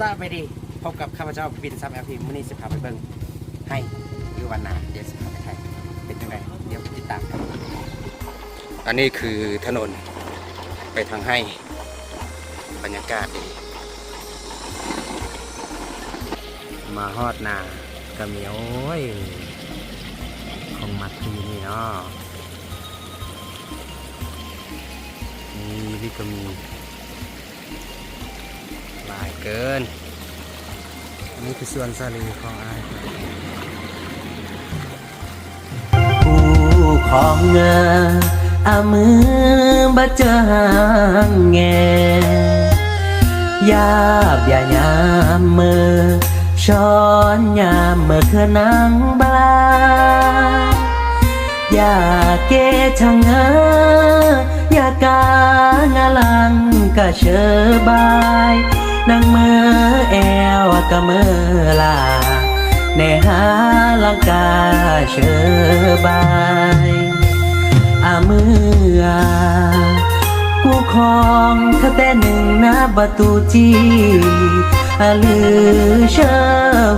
ສະບາຍດີ ພົບກັບຂ້າພະເຈົ້າ ບິນ ຊາມແອລພີ ມື້ນີ້ຊິພາໄປເບິ່ງໄຮ່ ຫຼືວ່ານາ ດຽວຊິພາໄປໄຖ ເປັນຈັ່ງໃດ ດຽວໄປຕິດຕາມກັນ. ອັນນີ້ຄືຖະໜົນໄປທາງໄຮ່ ບັນຍາກາດດີ ມາຮອດນາກະມີ ໂອ້ຍ ຂອງມັດຄືນີ້ເນາະ ນີ້ ນີ້ກະມີ ຫຼາຍເກີນ. ອັນນີ້ຄືສວນສາລີຂອງອ້າຍ. ຄູ່ຄອງເອີ ອາມືບາດເຈີຫາງແງ່ ຢາບຢາຍາມເມີ ຊ້ອນຍາມເມີເຄືອນາງບລາ ຢາເກທັງເອີ ຢາກາງາລັງກະເຊີບາຍ ນາງເມີແອວກະເມີລາ ແນຫາລັງກາເຊີບາຍ ອາເມືອ ກູຄອງຄະແຕໜຶ່ງນາບາຕູຈີ ອາລືເຊີ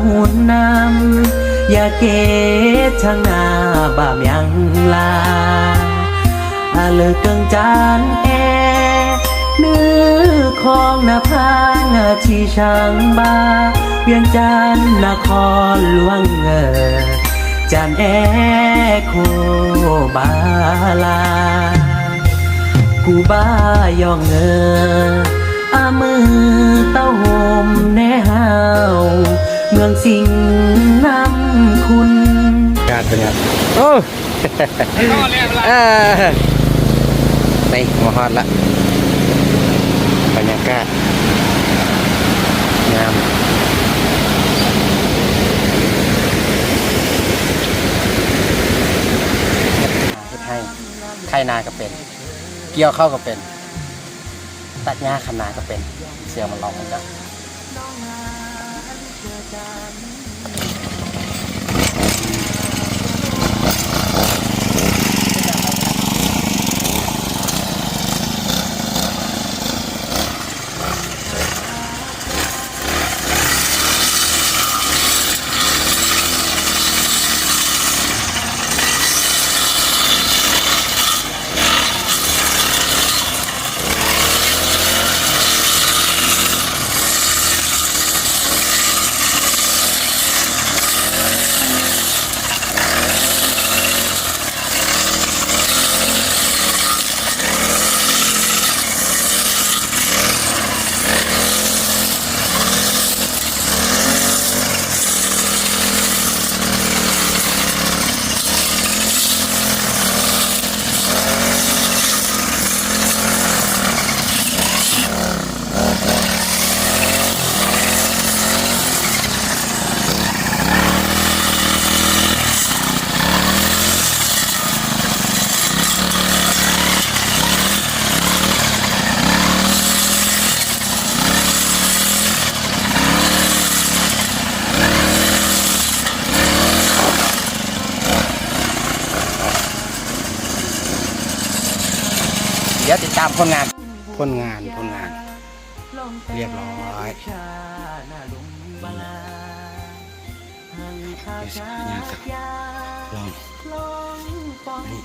ຫຸນນຳ ຢາເກທັງນາບາມຍັງລາ ອາເລີເກິ່ງຈານແອ ນືຄອງນາພາງອາຊີຊ່າງບາ ວຽງຈັນນະຄອນຫຼວງເອີ ຈານແອໂຄບາລາ ກູບາຢອງເອີ ອາມືເຕົ້າໂຮມແນຫາວ ເມືອງສິງນຳຄຸນ ຍາດເປັນຫຍັງ ໂອ້ ເອີ ນີ້ມາຮອດລະ ບັນຍາກາດງາມ ເຮັດໄຮ່ ໄຖນາກະເປັນ ກ່ຽວເຂົ້າກະເປັນ ຕັດຫຍ້າຄຳນາກະເປັນ ສຽວມາລອງເບິ່ງເດີ. ດຽວຕິດຕາມຜົນງານ ຜົນງານ ຜົນງານ ລຽບຮ້ອຍ ນີ້ ດຽວຊິຫາຍາກກັບ ລອງ ນີ້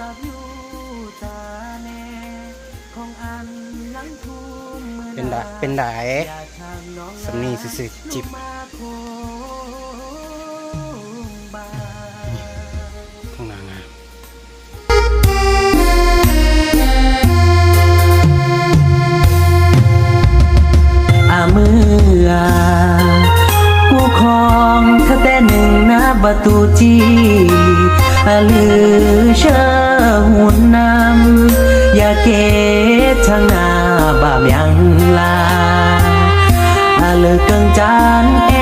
ເປັນໃດ ເປັນໃດ ສ່ຳນີ້ຊື່ໆ ຈິບ ນີ້ ຂ້າງໜ້າງາມ. ອາເມືອ ກູຄອງຄະແຕໜຶ່ງນາບາຕູຈີ ອາລືເຊີຫຸນນຳ ຢາເກດທາງໜ້າບາບຍັງລາ ອາເລີເກິ່ງຈານແອ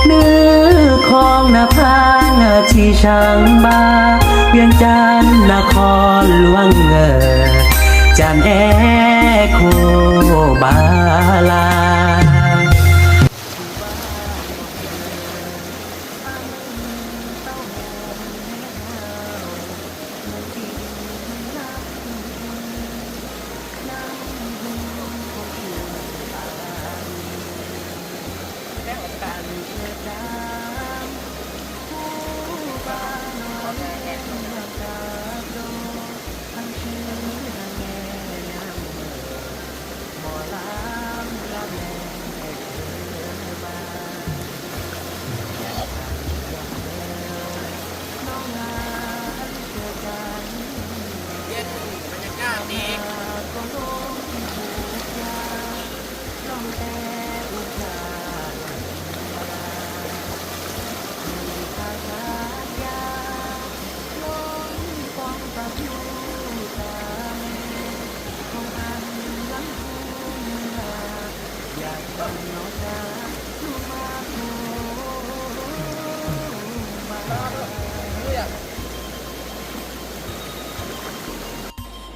ນືຄອງນາພາງທີ່ຊ່າງບາ ວຽງຈັນນະຄອນຫຼວງເອີ ຈັນແອໂຄບາລາ. ເປັນ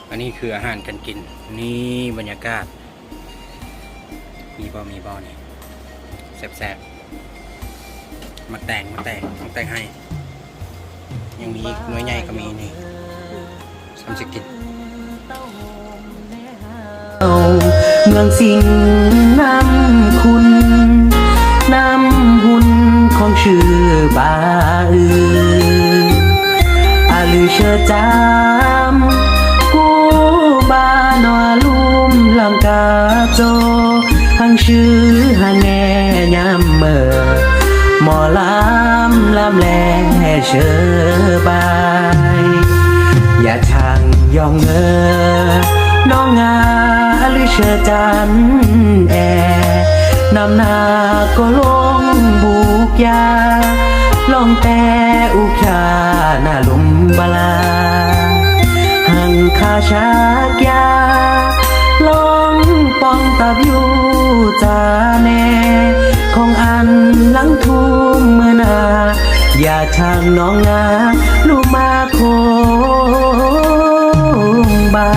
ອັນນີ້ຄືອາຫານການກິນ. ນີ້ບັນຍາກາດ. ມີບໍ່ ມີບໍ່ນີ້ ແຊບໆ. ໝາກແຕງ ໝາກແຕງ ໝາກແຕງໄຮ່ ຍັງມີອີກ ໜ່ວຍໃຫຍ່ກໍມີນີ້ ຊ່ຳຊິກິນ. ເມືອງສິງນ້ຳຂຸນ ນ້ຳຮຸນຂອງຊື່ບາອື ອາລືເຊີຈາມ ກູບານອລຸມລັງກາໂຈ ຫັງຊື່ຫາແນ່ຍາມເມີ ໝໍລຳລຳແລເຊີບາຍ ຢາທາງ ຢອງເອີ ນ້ອງອາລືເຊີຈັນແອ ນຳນາກໍລົງບຸກຢາ ລອງແຕ່ອຸກຢານາລຸມບາລາ ຫັງຄາຊາກຢາ ລອງປ່ອງຕັບຢູ່ຈາແນ ຂອງອັນຫຼັງທຸມເມີນາ ຢາທາງນ້ອງນາລຸມມາ ໂຄງບາ.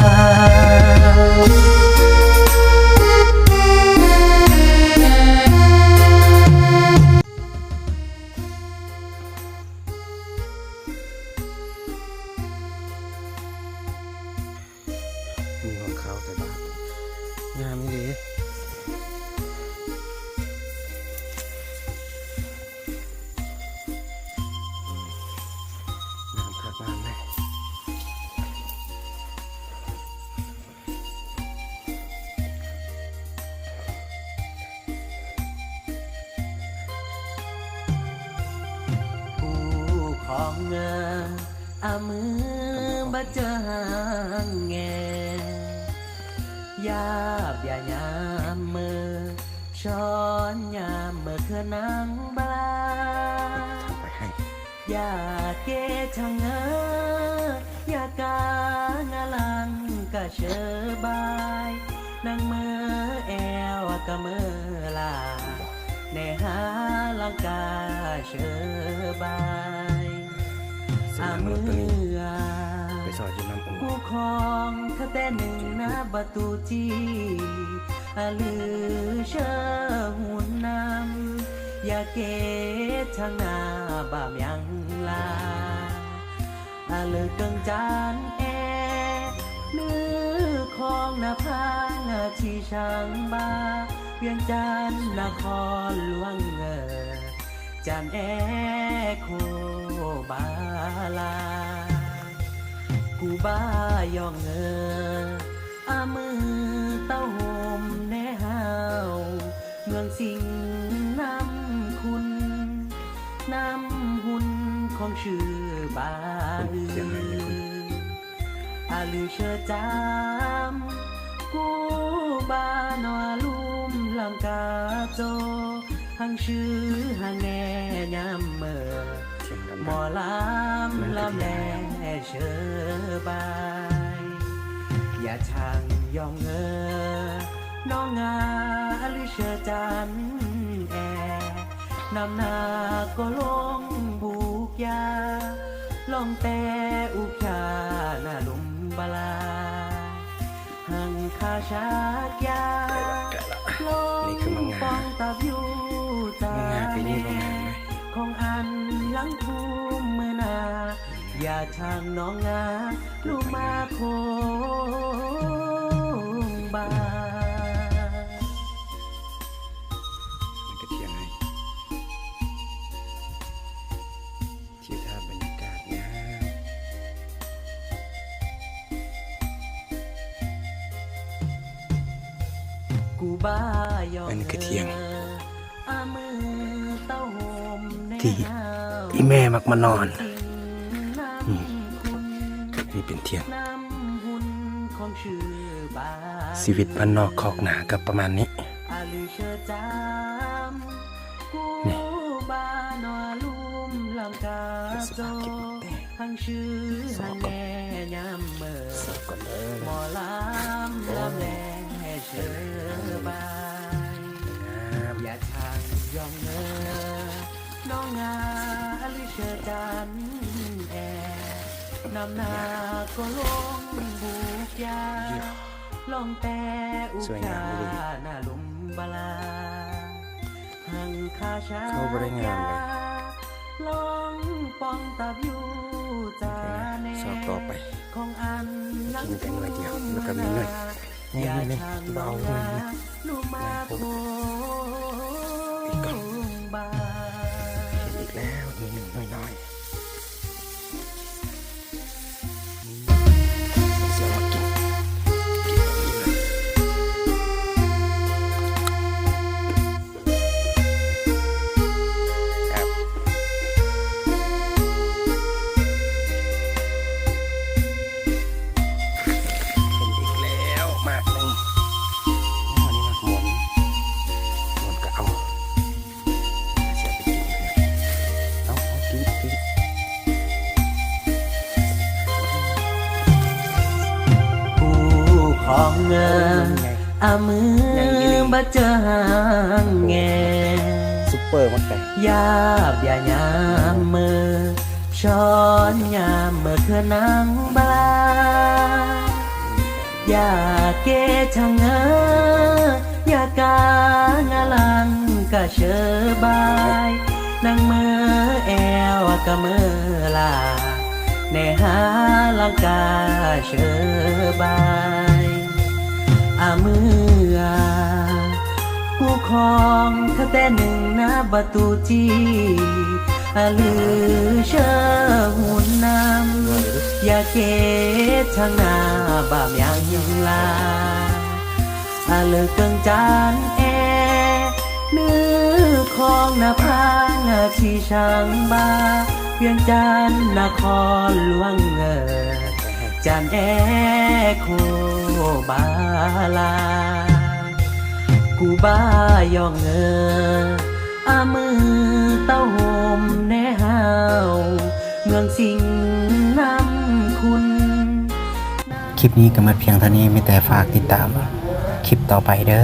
ມີຂອງຂາວໃສ່ບາດ ງາມອີ່ຫຼີ. ນ້ຳຄັກນ້ຳແນ່ ຜູ້ຂອງເງິນ ອາມືບາດເຈີຫາງແງ ຢາບຢາຍາມເມີ ຊ້ອນຍາມເມີເຄືອນາງບາ ຢາເກທັງເອີ ຢາກາງາລັງກະເຊີບາຍ ນາງເມີແອວກະເມີລາ ແນຫາລັງກາເຊີບາຍ ອາເມືອ ໄປສອດຢູ່ນ້ຳອູ ຜູ້ຄອງຂະແຕໜຶ່ງນາບາຕູຈີ ອາລືເຊີຫຸນນຳ ຢາເກທັງນາບາມຍັງລາ ອາລືເກິ່ງຈານແອ ລືຄອງນາພາງທີ່ຊ່າງບາ ວຽງຈັນນະຄອນຫຼວງເອີ ຈັນແອໂຄບາລາ ກູບາຢອງເອີ ອາມືເຕົ້າໂຮມແນເຮົາ ເມືອງສິງນ້ຳຂຸນ ນ້ຳຮຸນຂອງຊື່ບາອື ອາລືເຊີຈາມ ກູບານອລຸມລັງກາໂຈ ຫັງຊື່ຫາແນ່ຍາມເມີ ໝໍລຳລຳແລເຊີບາຍ ຢາທາງຢອງເອີ ນ້ອງອາລືເຊີຈັນແອ ນຳນາກໍລົງບຸກຢາ ລອງແຕ່ອຸກຢານາລຸມບາລາ ຫັງຄາຊາກຢາ ລອງປ່ອງຕັບຢູ່ຈາແນ ຂອງອັນຫຼັງທຸມເມີນາ ຢາທາງນ້ອງອາລຸມມາໂຄງບາ. ມັນກະຖຽງໃຫ້ ອັນນີ້ຄືຖຽງທີ່ອີ່ແມ່ມັກມານອນ. ອືມ ນີ້ເປັນຖຽງ. ຊີວິດບ້ານນອກຄອກນາກໍປະມານນີ້. ນີ້ ສອກກ່ອນ ສອກກ່ອນເດີ. ໂອ້ຍ ງາມ. ສວຍງາມອີ່ຫຼີ. ເຂົາບໍ່ໄດ້ງາມເລີຍ. ໂອເຄນະ ຊອກຕໍ່ໄປ. ເມື່ອກີ້ມີແຕ່ໜ່ວຍດຽວ ແລ້ວກໍມີໜ່ວຍໃຫຍ່ໜ່ວຍໜຶ່ງ ບໍ່ເອົາໜ່ວຍນີ້ນະ. ໄດ້ ໂອ້ ອີກກ່ອນ. ເຫັນອີກແລ້ວ ມີໜຶ່ງໜ່ວຍນ້ອຍ. ຊິເອົາມາກິນ ກິນອີກແລ້ວ. ເຫັນອີກແລ້ວໝາກໜຶ່ງ. ອັນນີ້ໝາກມ່ວນ ມ່ວນກໍເອົາ. ເອົາ ເອົາ ກິນ ກິນ. ຜູ້ຄອງເງິນ ອາມື ໃຫຍ່ອີ່ຫຼີ ບາດເຈີຫາງແງ ຊຸບເປີໝາກແຕງ ຢາບຢາຍາມເມີ ຊ້ອນຍາມເມີເທື່ອນາງບາ ຢາເກທັງເອີ ຢາກາງາລັງກະເຊີບາຍ ນັ່ງເມີແອວກະເມີລາ ແນຫາລັງກາເຊີບາຍ ອາເມືອ ຜູ້ຄອງຂະແຕໜຶ່ງນາບະຕູຈີ ອາລືເຊີຫຸນນຳ ຢາເກທັງນາບາມຍັງລາ ອາເລີເກິ່ງຈານແອ ນຶຄອງນາພາງອາຊີຊ່າງບາ ວຽງຈັນນະຄອນຫຼວງເອີ ຈານແອໂຄບາລາ ກູບາຢອງເອີ ອາມືເຕົ້າໂຮມແນເຮົາ ເມືອງສິງນຳຄຸນ. ຄລິບນີ້ກໍໝົດພຽງເທົ່ານີ້ ມີແຕ່ຝາກຕິດຕາມຄລິບຕໍ່ໄປເດີ.